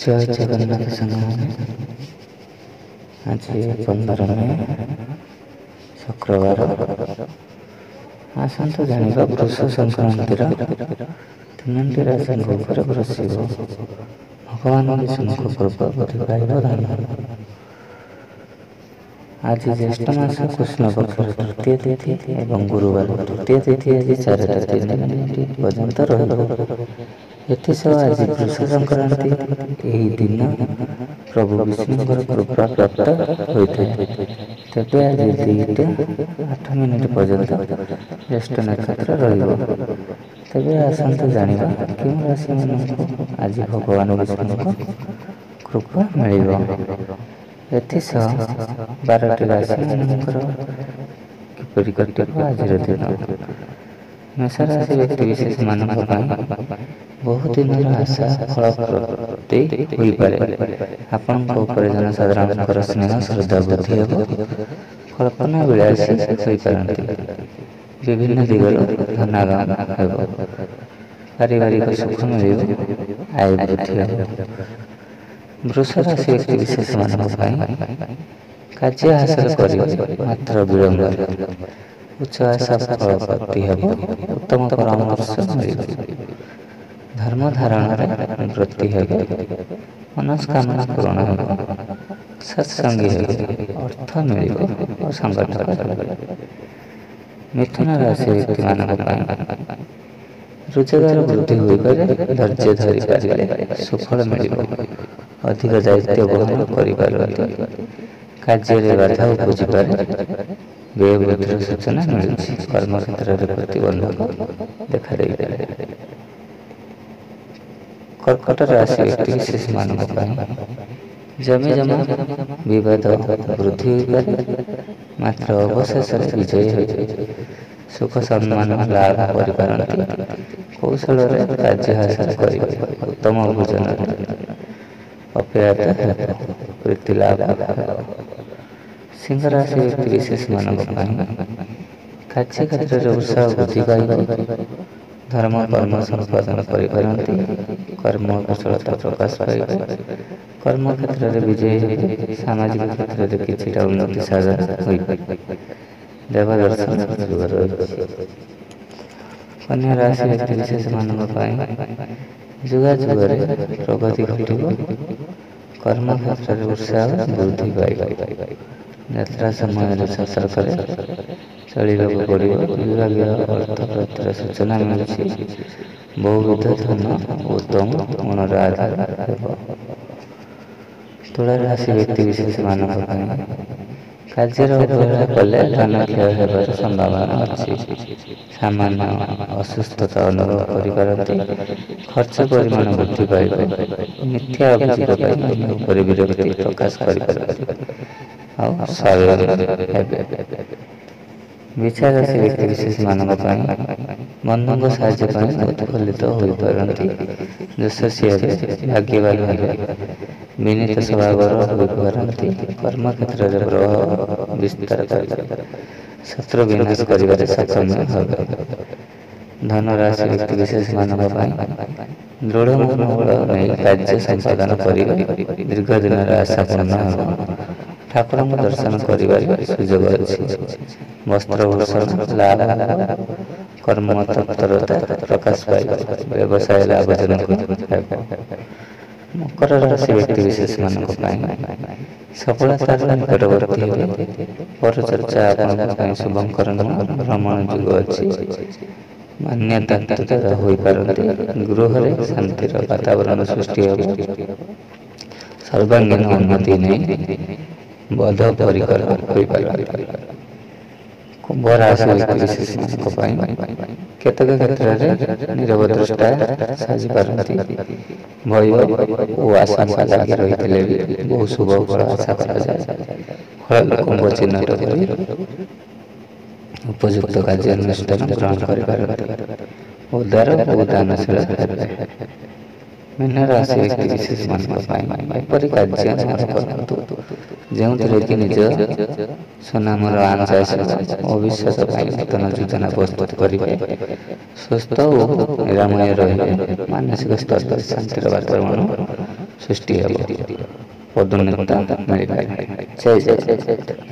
ଜୟ ଜଗନ୍ନାଥ ସାଙ୍ଗମାନେ, ଆଜି 15 ମେ ଶୁକ୍ରବାର। ଆସନ୍ତୁ ଜାଣିବା ବୃଷ ସଂକ୍ରାନ୍ତିର ତିନୋଟି ରାଶିଙ୍କ ଉପରେ ବୃଷିବ ଭଗବାନ ବିଷ୍ଣୁଙ୍କ କୃପା ବୃଦ୍ଧି ପାଇବ ଧନ। ଆଜି ଜ୍ୟେଷ୍ଠ ମାସ କୃଷ୍ଣ ପକ୍ଷର ତୃତୀୟ ତିଥି ଏବଂ ଗୁରୁବାର। ତୃତୀୟ ତିଥି ଆଜି 4ଟା 3 ମିନିଟ୍ ପର୍ଯ୍ୟନ୍ତ ରହିବ। ଏଥିସହ ଆଜି ବୃଷ ସଂକ୍ରାନ୍ତି। ଏହି ଦିନ ପ୍ରଭୁ ବିଷ୍ଣୁଙ୍କର କୃପା ପ୍ରାପ୍ତ ହୋଇଥାଏ। ତେବେ ଆଜି 2ଟା 8 ମିନିଟ୍ ପର୍ଯ୍ୟନ୍ତ ଜ୍ୟେଷ୍ଠ ନକ୍ଷତ୍ର ରହିବ। ତେବେ ଆସନ୍ତୁ ଜାଣିବା କେଉଁ ରାଶିମାନଙ୍କୁ ଆଜି ଭଗବାନ ବିଷ୍ଣୁଙ୍କ କୃପା ମିଳିବ। ଏଥିସହ 12ଟି ରାଶିମାନଙ୍କର କିପରି କଟିବ ଆଜିର ଦିନ। ମେଷ ରାଶି ବ୍ୟକ୍ତି ବିଶେଷମାନଙ୍କ ପାଇଁ ବହୁ ଦିନର ଆଶା ଫଳପ୍ରାପ୍ତି ହୋଇପାରେ। ଆପଣଙ୍କ ଉପରେ ଜନସାଧାରଣଙ୍କର ସ୍ନେହ ଶ୍ରଦ୍ଧା ବୃଦ୍ଧି ହେବ। କଳ୍ପନା ବିଳାସୀ ହୋଇପାରନ୍ତି। ବିଭିନ୍ନ ଦିଗରୁ ଧନାଗମ ହେବ। ପାରିବାରିକ ସୁଖ ମିଳିବ। ଆୟ ବୃଦ୍ଧି ହେବ। ବୃଷ ରାଶି ବ୍ୟକ୍ତି ବିଶେଷମାନଙ୍କ ପାଇଁ କାର୍ଯ୍ୟ ହାସଲ କରିବେ, ମାତ୍ର ବିଳମ୍ବରେ। ଉଚ୍ଚ ଆଶା ଫଳପ୍ରାପ୍ତି ହେବ। ଉତ୍ତମ ପରାମର୍ଶ ମିଳିବ। ଧର୍ମ ଧାରଣରେ ବ୍ରତୀ ହେବେ। ମନସ୍କାମନା ପୂରଣ ହେବ। ସତ୍ସଙ୍ଗୀ ହେବେ। ଅର୍ଥ ମିଳିବ ଓ ସଂଗଠନ ହେବେ। ମିଥୁନ ରାଶି ବ୍ୟକ୍ତିମାନଙ୍କ ପାଇଁ ରୋଜଗାର ବୃଦ୍ଧି ହୋଇପାରେ। ଧୈର୍ଯ୍ୟ ଧରିପାରିଲେ ସୁଫଳ ମିଳିବ। ଅଧିକ ଦାୟିତ୍ୱ ବହନ କରିପାରନ୍ତି। କାର୍ଯ୍ୟରେ ବାଧା ଉପୁଜିପାରେ। ବ୍ୟୟ ବୃଦ୍ଧିର ସୂଚନା ମିଳୁଛି। କର୍ମକ୍ଷେତ୍ରରେ ପ୍ରତିବନ୍ଧକ ଦେଖାଦେଇପାରେ। କର୍କଟ ରାଶି ବ୍ୟକ୍ତି ବିଶେଷମାନଙ୍କ ପାଇଁ ଜମି ଜମା ବିବାଦ ବୃଦ୍ଧି ହୋଇପାରେ, ମାତ୍ର ଅବଶେଷରେ ବିଜୟୀ ହେବେ। ସୁଖ ସମ୍ମାନ ଲାଭ କରିପାରନ୍ତି। କୌଶଳରେ କାର୍ଯ୍ୟ ହାସଲ କରିବେ। ଉତ୍ତମ ଭୋଜନରେ ଅପ୍ୟାୟିତ ହେବ। ପ୍ରୀତି ଲାଭ ହେବ। ସିଂହ ରାଶି ବ୍ୟକ୍ତି ବିଶେଷମାନଙ୍କ ପାଇଁ କାର୍ଯ୍ୟକ୍ଷେତ୍ରରେ ଉତ୍ସାହ ବୃଦ୍ଧି ପାଇବ। ଧର୍ମ କର୍ମ ସମ୍ପାଦନ କରିପାରନ୍ତି। କର୍ମ କୁଶଳତା ପ୍ରକାଶ ପାଇବ। କର୍ମକ୍ଷେତ୍ରରେ ବିଜୟୀ ହେବେ। ସାମାଜିକ କ୍ଷେତ୍ରରେ କିଛିଟା ଉନ୍ନତି ସାଧନ ହୋଇପାରେ। ଦେବ ଦର୍ଶନ ଯୋଗ ରହିଛି। କନ୍ୟା ରାଶି ବ୍ୟକ୍ତି ବିଶେଷମାନଙ୍କ ପାଇଁ ଯୋଗାଯୋଗରେ ପ୍ରଗତି ଘଟିବ। କର୍ମକ୍ଷେତ୍ରରେ ଉତ୍ସାହ ବୃଦ୍ଧି ପାଇବ। ଯାତ୍ରା ସମୟରେ ସତର୍କରେ ଚଳିବାକୁ ପଡ଼ିବ। ବିଭାଗୀୟ ଅର୍ଥ ପ୍ରାପ୍ତିର ସୂଚନା ମିଳୁଛି। ବହୁବିଧ ଧନ ଉତ୍ତମ ଗୁଣର ଆଧାର ହେବ। ତୁଳା ରାଶି ବ୍ୟକ୍ତି ବିଶେଷମାନଙ୍କ ପାଇଁ କାର୍ଯ୍ୟର ଅବହେଳା କଲେ ଧନ କ୍ଷୟ ହେବାର ସମ୍ଭାବନା ଅଛି। ସାମାନ୍ୟ ଅସୁସ୍ଥତା ଅନୁଭବ କରିପାରନ୍ତି। ଖର୍ଚ୍ଚ ପରିମାଣ ବୃଦ୍ଧି ପାଇବ। ମିଥ୍ୟା ଅଭିଯୋଗ ପାଇଁ ଅନ୍ୟ ଉପରେ ବିରକ୍ତି ପ୍ରକାଶ କରିପାରନ୍ତି ଆଉ ସ୍ୱାବଲମ୍ବୀ ହେବେ। ବିଛା ରାଶି ବ୍ୟକ୍ତି ବିଶେଷମାନଙ୍କ ପାଇଁ ବନ୍ଧୁଙ୍କ ସାହାଯ୍ୟ ପାଇଁ ଉତ୍ଫୁଲ୍ଲିତ ହୋଇପାରନ୍ତି। ଯଶସ୍ୱୀ ହେବେ। ଭାଗ୍ୟବାନ ହେବେ। ବିନୀତ ସ୍ୱଭାବର ହୋଇପାରନ୍ତି। କର୍ମକ୍ଷେତ୍ରରେ ପ୍ରଭାବ ବିସ୍ତାର କରିବେ। ଶତ୍ରୁ ବିନାଶ କରିବାରେ ସକ୍ଷମ ହେବେ। ଧନୁ ରାଶି ବ୍ୟକ୍ତି ବିଶେଷମାନଙ୍କ ପାଇଁ ଦୃଢ଼ ମନୋବଳ ନେଇ କାର୍ଯ୍ୟ ସମ୍ପାଦନ କରିବେ। ଦୀର୍ଘ ଦିନର ଆଶା ପୂର୍ଣ୍ଣ ହେବ। ଠାକୁରଙ୍କୁ ଦର୍ଶନ କରିବାର ସୁଯୋଗ ଅଛି। ବସ୍ତ୍ରଭୂଷଣ ଲାଭ ହେବ। କର୍ମ ତତ୍ପରତା ପ୍ରକାଶ ପାଇବ। ବ୍ୟବସାୟ ଲାଭଜନକ ହେବ। ମକର ରାଶି ବ୍ୟକ୍ତି ବିଶେଷମାନଙ୍କ ପାଇଁ ସଫଳତାର ନିକଟବର୍ତ୍ତୀ ହେବେ। ପରଚର୍ଚ୍ଚା ଆପଣଙ୍କ ପାଇଁ ଶୁଭଙ୍କର ନୁହଁ। ଭ୍ରମଣ ଯୋଗ ଅଛି। ମାନ୍ୟତା ହୋଇପାରନ୍ତି। ଗୃହରେ ଶାନ୍ତିର ବାତାବରଣ ସୃଷ୍ଟି ହେବ। ସର୍ବାଙ୍ଗୀନ ଉନ୍ନତି ନେଇ ବଦ୍ଧପରିକର ହୋଇପାରନ୍ତି। କୁମ୍ଭ ରାଶି ବ୍ୟକ୍ତି ବିଶେଷମାନଙ୍କ ପାଇଁ କେତେକ କ୍ଷେତ୍ରରେ ନିରବଦ୍ରଷ୍ଟା ସାଜିପାରନ୍ତି। ଭୟ ଓ ଆଶଙ୍କା ଲାଗି ରହିଥିଲେ ବି ବହୁ ଶୁଭ ଫଳ ଆଶା କରାଯାଏ। ଫଳ ଲୋକଙ୍କୁ ଚିହ୍ନଟ କରି ଉପଯୁକ୍ତ କାର୍ଯ୍ୟାନୁଷ୍ଠାନ ଗ୍ରହଣ କରିପାରନ୍ତି। ଉଦାର ଓ ଦାନଶୀଳ ହେବେ। ମୀନ ରାଶି ବ୍ୟକ୍ତି ବିଶେଷମାନଙ୍କ ପାଇଁ ଏପରି କାର୍ଯ୍ୟ ନ କରନ୍ତୁ ଯେଉଁଥିରେ କି ନିଜ ସୁନାମର ଆଞ୍ଚ ଆସିବ। ଭବିଷ୍ୟତ ପାଇଁ ନୂତନ ଯୋଜନା ପ୍ରସ୍ତୁତ କରିବେ। ସୁସ୍ଥ ଓ ନିରାମୟ ରହିବେ। ମାନସିକ ସ୍ତରରେ ଶାନ୍ତିର ବାତାବରଣ ସୃଷ୍ଟି ହେବ। ପଦୋନ୍ନତି ମିଳିପାରେ। ଜୟ ଜଗନ୍ନାଥ।